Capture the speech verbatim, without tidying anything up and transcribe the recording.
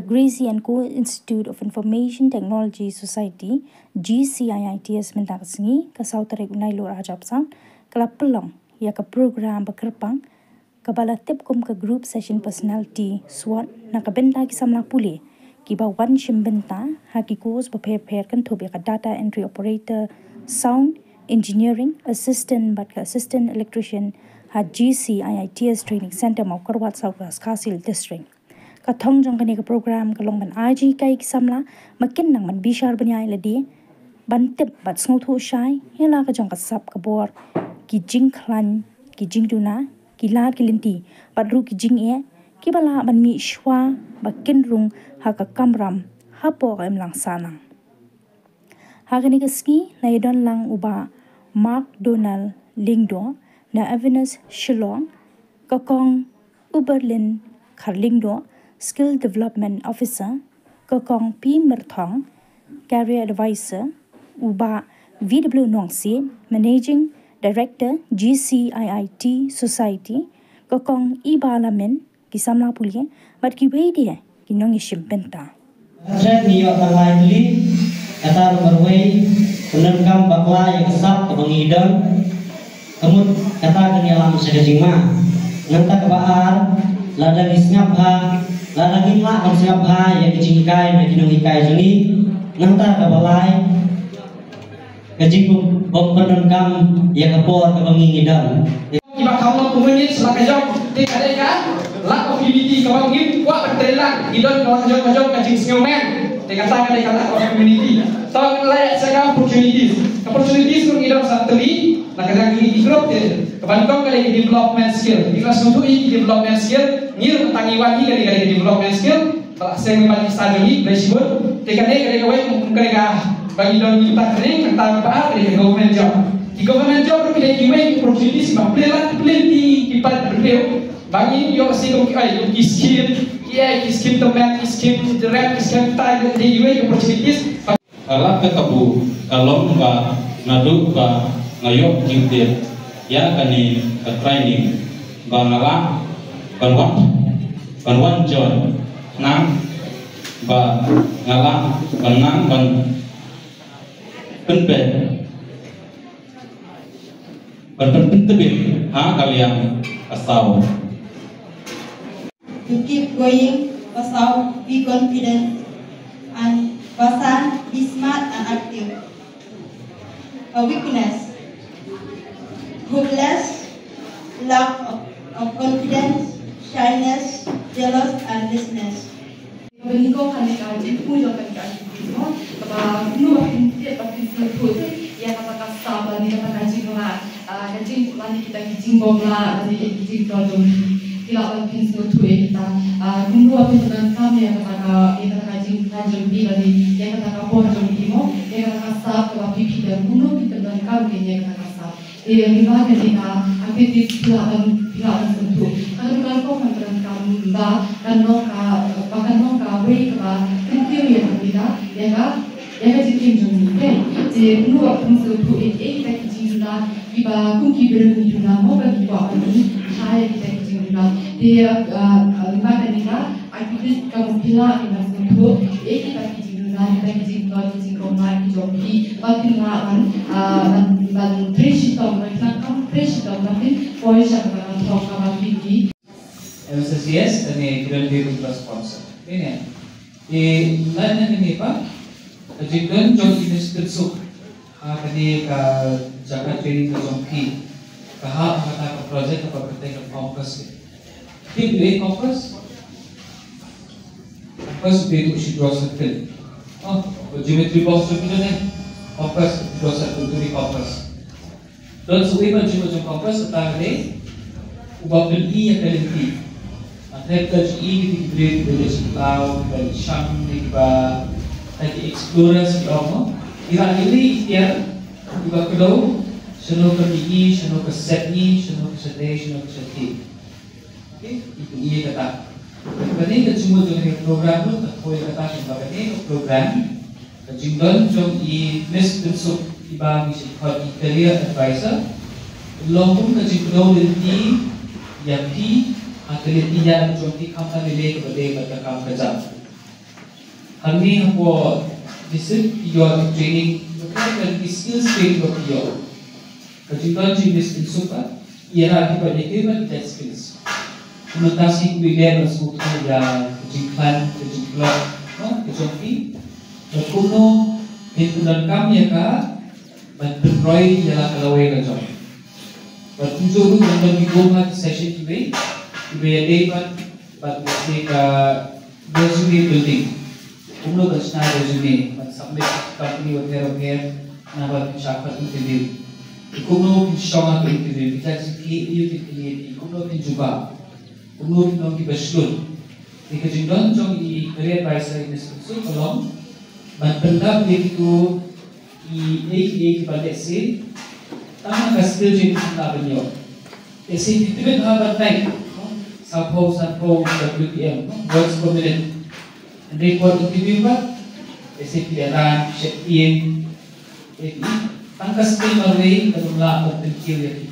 Gracie and Co Institute of Information Technology Society, G C I I T S, mynta ka sngi, ka saw tarik u Nailur ar hajar arphew san, ka la pynlong ïa ka program ba kyrpang, kaba la tip kum ka Group Session Personality, SWOT, na ka bynta ki samla pule kiba wan shim bynta ha ki course bapher bapher, kynthup ïa ka Data Entry Operator, Sound Engineering Assistant bad ka Assistant Electrician ha G C I I T S Training Center, Mawkyrwat, South West Khasi Hills District. Ka thong jong kane ka program ka long ban ai jinghikai ïa ki samla ba kin nang ban bishar bniah ïa lade, ban tip bad sngewthuh shai ïa la ka jong ka sap ka bor, ki jingkhlaiñ, ki jingduna, ki lad ki lynti, bad ruh ki jingeh kiba lah ban mih shuwa ba kin rung ha ka kamram hapoh ka imlang sahnang. Ha kane ka sngi la ïadon lang u Bah Mark Donald Lyngdoh na Avenirs Shillong, ka Kong Uberlin Kharlyngdoh, Skill Development Officer, ka Kong P Myrthong, Career Advisor, u Bah V W Nongsiej, Managing Director G C I I T Society, ka Kong Iba Lamin, ki samla pule bad kiwei de ki nongïashim bynta. Hynrei ngi ïoh tang lai tylli, kata ruh marwei, pyndonkam bakla ïa ka sap kaba ngi don. Ka mut kata kan ïalam sha ka jingma. Nangta kaba ar, lada ngi sngap bha, lada ngim lah ban sngap bha ïa ka jinghikai na ki nonghikai jong ngi. Nangta kaba lai, ka jingbym, bym pyndonkam ïa ka por kaba ngi ngi don. Kiba kham long kumne sha ka jong, te ka dei ka lack of unity kaba ngim kwah ban trei lang, ngi don ka la ka jong ka jong ka jingsngewmen. Te kata ka dei ka lack of unity. To ngi la ïa sha ka opportunities. Ka opportunities ruh ngi don sa tylli, na ka jong unity group te. Kaba nyngkong ka dei ka development skill. Ngi la sngewthuh ïa ki development skill, ngi ruh tang ngi wan ngi ka dei ka dei ka development skill. Ba la seng bad ki sa jong ngi, Blei shibun. Te kane ka dei kawei kum ka dei kaba ngi don ngi ta kane, kata kaba ar ka dei ka government job. Ki government job ruh ki dei kiwei ki opportunities ba pynlong pynlong ki pat briew. Ba ngi ïoh shisha kum ki ai ki skim, ki ai ki skim tymmen, ki skim direct, ki skim tai, ki dei kiwei ki opportunities. Ka lad ka kabu ka long ba naduh ba nga ïoh jingtip ïa kane ka training ba nga lah ban wan, ban wan join nang, ba nga lah ban nang ban pynbeit, ban pyn, pyntbit ha ka liang ka saw. To keep going, ba saw, be confident, and ba san, be smart and active. A weakness, hopeless, lack of, of confidence, shyness, jealous, and laziness. Kaba nyngkong kane ka jingthmu jong kane ka activity mo, kaba kumno ba phin tip ba phin sngewthuh ïa kata ka sap lane kata ka jinglah, ah, ka jing lane kita ki jingbymlah lane ki jingtrei jong phi. Phi lah ban phin sngewthuh ïa kita, ah, kumno ba phin pyndonkam ïa kata ka, ïa kata ka jingkhlaiñ jong phi lane ïa kata ka por jong phi mo, ïa kata ka sap kaba phi phi don, kumno phin pyndonkam ïa kata ka sap. Te lyngba kane ka activities phi lah ban, phi lah ban sngewthuh. Ka dei ka rukom ban pyndonkam ba kan long ka, ba kan long kawei kaba kyntiew ïa ka, ïa ka, ïa ka jingim jong ngi. Te kumno ba phin sngewthuh ïa kita ki jingduna kiba kum ki briew ngi duna mo ba ngi kwah ban ïa kita ki jingduna. Te, ah, ah, lyngba kane ka activities ka mut phi lah ban sngewthuh ïa kita ki jingduna, kita ki jingduna, ki jingkhlaiñ, ki jong phi, ba phin lah ban, ah, ban, ban trei shitom, ban pyndonkam trei shitom, ban pynpoi sha kata ka thong kaba phi ki. M S S C S, kane ki don ki ruh ki sponsor. Kane. Te, lada kane pat, ka jingdon jong i Miss Pynsuk ha kane ka jaka training ka jong phi, ka hap ha kata ka project kaba kyrteng ka compass. Phi tip ei ei compass? Compass u dei u shiphew circle. Oh, ka geometry box jong phi ne? Compass u shiphew circle, u dei compass. Don sa uwei pat jingmut jong compass, kata ka dei uba pyni ïa ka lynti. Hynrei ka jingïohi ki briew kiba ïoh shiphew, kiba ïoh shang, kiba, ki explorers ki ong mo. Ki rah ïa lade ïa kiba kdew, shano ka mihngi, shano ka sepngi, shano ka shatei, shano ka shathie. Okay, i pyni ïa kata. Kane ka jingmut jong ka program ruh ka thoh ïa kata, kumba kane ka program, ka jingdon jong i Miss Pynsuk, iba ngi sa khot i career advisor, long kum ka jingkdew lynti ïa phi ha ka lynti ïaid jong phi, khamtam ïa lade kaba dei bad ka kam ka jam. Hangne hapoh district ki ïoh ki training, ki skills training ba ki ïoh. Ka jingdon jong i Miss Kynsuk pat i ïarap ïa ki ban ïa ki ban test skills. Kumno test skills kumno i leh ban sngewthuh ïa ka jingkhlaiñ, ka jingklop, no, ka jong ki. Bad kumno phin pyndonkam ïa ka ban pynroi ïa la ka lawei la jong. Bad kumjuh ruh ban don ki kum ha ki session kiwei kiba ïadei bad, bad lehse ka resume building. Kumno ban shna resume ban submit ha ki company bapher bapher, naba phin shah khot interview. Kumno phin shong ha ka interview, kita ki jingkylli aïu phin kylli, kumno phin jubab, kumno phin long kiba shlur. Te ka jingdon jong i career advisor i Miss Kynsuk ka long ban pyndap ïa kito kiei kiei kiba lehse tang ka skill jong i phi lah ban ïoh. Lehse phi tbit ha ban type, no, sawphew sanphew W P M, no, words per minute. Hynrei por interview pat lehse phi ïaid, phi shet ïing, eh, tang ka skill marwei ka dang lah ban pynkiew ïa phi.